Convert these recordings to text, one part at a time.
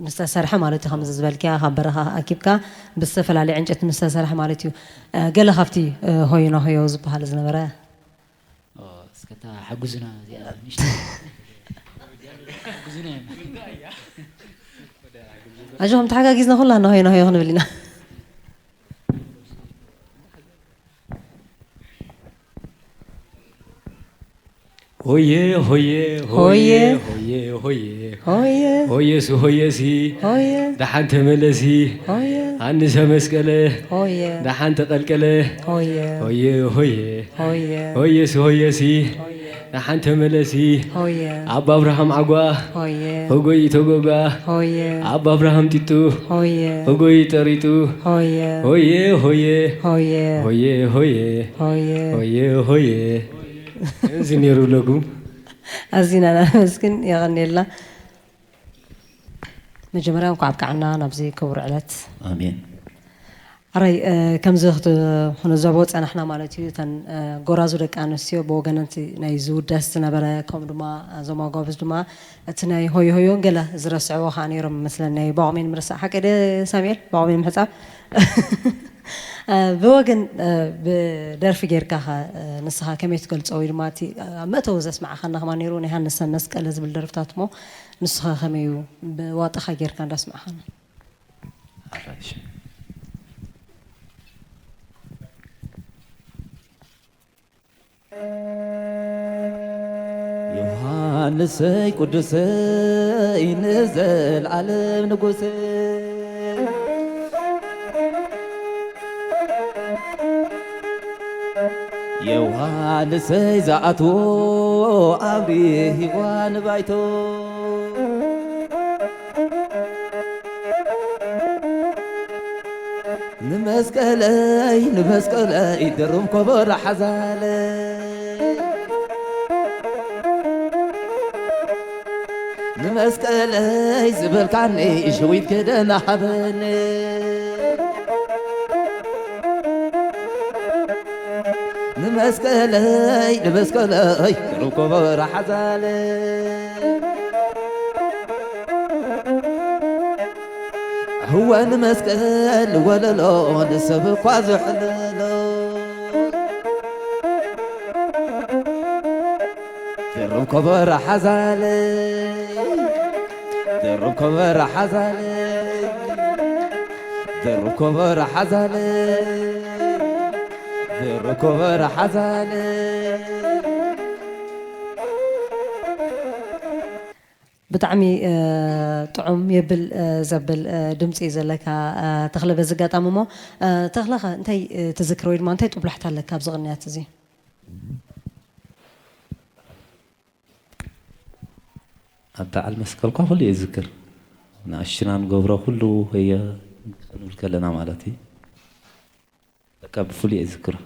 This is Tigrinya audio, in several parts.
ምስተሰርሐ ማለት እዩ። ከምዚ ዝበልክያ ካብ በረኻ ኣኪብካ ብዝተፈላለየ ዕንጨይቲ ምስተሰርሐ ማለት እዩ። እ፣ ገለ ካብቲ፣ እ፣ ሆይና ሆዮ ዝበሃል ዝነበረ። ኦ፣ እስከታ ሓጉዙና እዚኣ ንእሽቶ። ሓጉዙና እዮም። ኣጆኹም ተሓጋጊዝና ኩላና ሆይና ሆዮ ክንብል ኢና። ሆየ ሆየ ሆየ ሆየ ሆየ ሆየ ሆየ ሆየሱ ሆየሲ ሆየ ደሓን ተመለሲ ሆየ ኣንሰ መስቀለ ሆየ ደሓን ተቐልቀለ ሆየ ሆየ ሆየ ሆየ ሆየሱ ሆየሲ ሆየ ደሓን ተመለሲ ሆየ ኣባ ኣብርሃም ዓጓ ሆየ ህጎይ ተጎጋ ሆየ ኣባ ኣብርሃም ጢጡ ሆየ ህጎይ ጠሪጡ ሆየ ሆየ ሆየ ሆየ ሆየ ሆየ ሆየ ሆየ ሆየ ሆየ እዚ ነይሩ ብለኩም። ኣዚና ናመስግን። የቐንየልና። መጀመርያ እንኳዕ ኣብቅዓና ናብዚ ክቡር ዕለት። ኣሜን። ኣራይ፣ እ፣ ከምዚ ክት-፣ ክንዘቦ ጸናሕና ማለት እዩ። እተን፣ እ፣ ጎራዙ ደቂ ኣንስትዮ ብወገነን እቲ ናይ ዝውደስ ዝነበረ፣ ከምኡ ድማ እዞም ኣጓብዝ ድማ እቲ ናይ ሆዮ ሆዮን ገለ ዝረስዕዎ ከዓ ነይሮም መስለኒ። ናይ ባቑሜን ምርሳዕ ሓቂ ደ ሳሙኤል? ባቑሜን ምሕጻብ? እ፣ ብወገን፣ እ፣ ብደርፊ ጌርካ ኸ፣ እ፣ ንስኻ ከመይ ትገልጾ? ወይ ድማ እቲ ኣብ መእተዊ ዘስማዕኻና ከማን ነይሩ፣ ናይ ሃንሰ መስቀለ ዝብል ደርፍታት እሞ፣ ንስኻ ከመይ እዩ ብዋጣኻ ጌርካ እንዳስማዕኻና? ኣራይሽ። ዮሃንሰይ ቅዱሰይ ንዘለዓለም ንጉሰይ። ዮሃንሰይ ዝኣትዎ ኣብሪህዋ ንባይቶ። ንመስቀለይ ንመስቀለይ ድሩም ኮቦራ ሓዛለይ። ንመስቀለይ ዝበልካኒ ሸዊት ክደና ሃበኒ። ንመስቀለይ ንመስቀለይ ድሩም ኮቦራ ሓዛለይ። ህወ ንመስቀል ወለሎ ንሰብ እኳ ዝሕልሎ። ድሩም ኮቦራ ሓዛለይ። ድሩም ኮቦራ ሓዛለይ። ድሩም ኮቦራ ሓዛለይ። ድሩም ኮቦራ ሓዛለይ። ብጣዕሚ፣ እ፣ ጥዑም የብል፣ እ፣ ዘብል፣ እ፣ ድምጺ እዩ ዘለካ፣ እ፣ ተኽለ። በዚ ኣጋጣሚ እሞ፣ እ፣ ተኽለኸ እንታይ፣ እ፣ ትዝክር ወይ ድማ እንታይ ጥብላሕታ ኣለካ ኣብዚ ቅንያት እዚ? ኣብ በዓል መስቀል እኳ ኩሉ እየ ዝዝክር። ንኣሽና ንገብሮ ኩሉ ሆየ ክንብል ከለና ማለት እዩ። በቃ ብፍሉይ እየ ዝዝክሮ።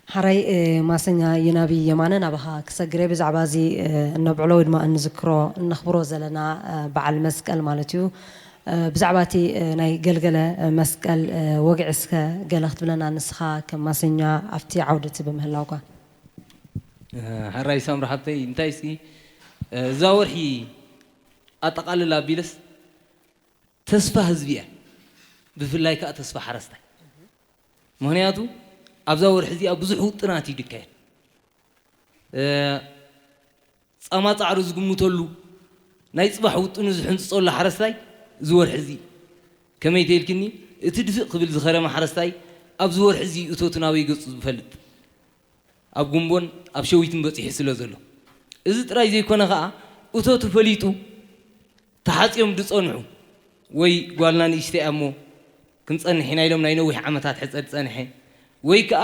ሓራይ፣ እ፣ ማሰኛ ይናቢ የማነ ናባኻ ክሰግር እየ። ብዛዕባ እዚ፣ እ፣ እነብዕሎ ወይ ድማ እንዝክሮ፣ እነኽብሮ ዘለና፣ እ፣ በዓል መስቀል ማለት እዩ። እ፣ ብዛዕባ እቲ፣ እ፣ ናይ ገልገለ፣ እ፣ መስቀል፣ እ፣ ወግዒ እስከ ገለ ክትብለና ንስኻ ከም ማሰኛ ኣብቲ ዓውዲ እቲ ብምህላውካ። እ፣ ሓራይ ሳምሪ ሓብተይ፣ እንታይ እስኪ፣ እ፣ እዛ ወርሒ ኣጠቓልላ ኣቢለስ ተስፋ ህዝቢ እያ። ብፍላይ ከኣ ተስፋ ሓረስታይ። ምኽንያቱ ኣብዛ ወርሒ እዚኣ ብዙሕ ውጥናት እዩ ዝካየድ። እ፣ ጻማ ጻዕሩ ዝግምተሉ፣ ናይ ጽባሕ ውጥኑ ዝሕንጽጸሉ ሓረስታይ እዚ ወርሒ እዚ እዩ። ከመይ ተኢልክኒ፣ እቲ ድፍእ ክብል ዝኸረመ ሓረስታይ ኣብዚ ወርሒ እዚ እቶቱ ናበይ ገጹ ዝፈልጥ። ኣብ ጉንቦን ኣብ ሸዊትን በጺሑ ስለ ዘሎ። እዚ ጥራይ ዘይኮነ ኸኣ፣ እቶቱ ፈሊጡ ተሓጽዮም ዝጸንሑ፣ ወይ ጓልና ንእሽተይ እያ እሞ ክንጸንሕ ኢና ኢሎም ናይ ነዊሕ ዓመታት ሕጸ ዝጸንሐ፣ ወይ ከኣ፣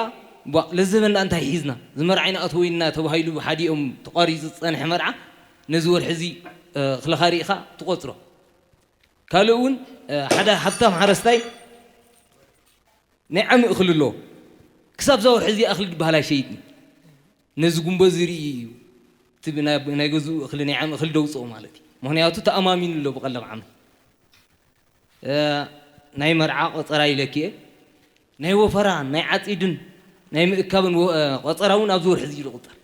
ቧእ፣ ለዘበና እንታይ ሒዝና፣ ዝመርዓይና ኣቶ ወይንና ተባሂሉ ብሓዲኦም ተቋሪጹ ዝጸንሐ መርዓ ነዚ ወርሒ እዚ፣ እ፣ ክለኻ ርኢኻ ትቖጽሮ። ካልእ እውን፣ እ፣ ሓደ ሃብታም ሓረስታይ ናይ ዓሚ እኽሊ ኣለዎ። ክሳብ እዛ ወርሒ እዚኣ እኽሊ ዝበሃል ኣይሸይጥን። ነዚ ጉንቦ ዝርኢ እዩ። እቲ ብናይ፣ ናይ ገዝኡ እኽሊ ናይ ዓሚ እኽሊ ደውፅኦ ማለት እዩ። ምኽንያቱ ተኣማሚኑ ኣሎ ብቐለብ ዓመት። እ፣ ናይ መርዓ ቆፀራ ኢለኪ እየ። ናይ ወፈራ፣ ናይ ዓፂድን ናይ ምእካብን ወ-፣ እ፣ ቆፀራ እውን ኣብዚ ወርሒ እዚ እዩ ዝቑፀር።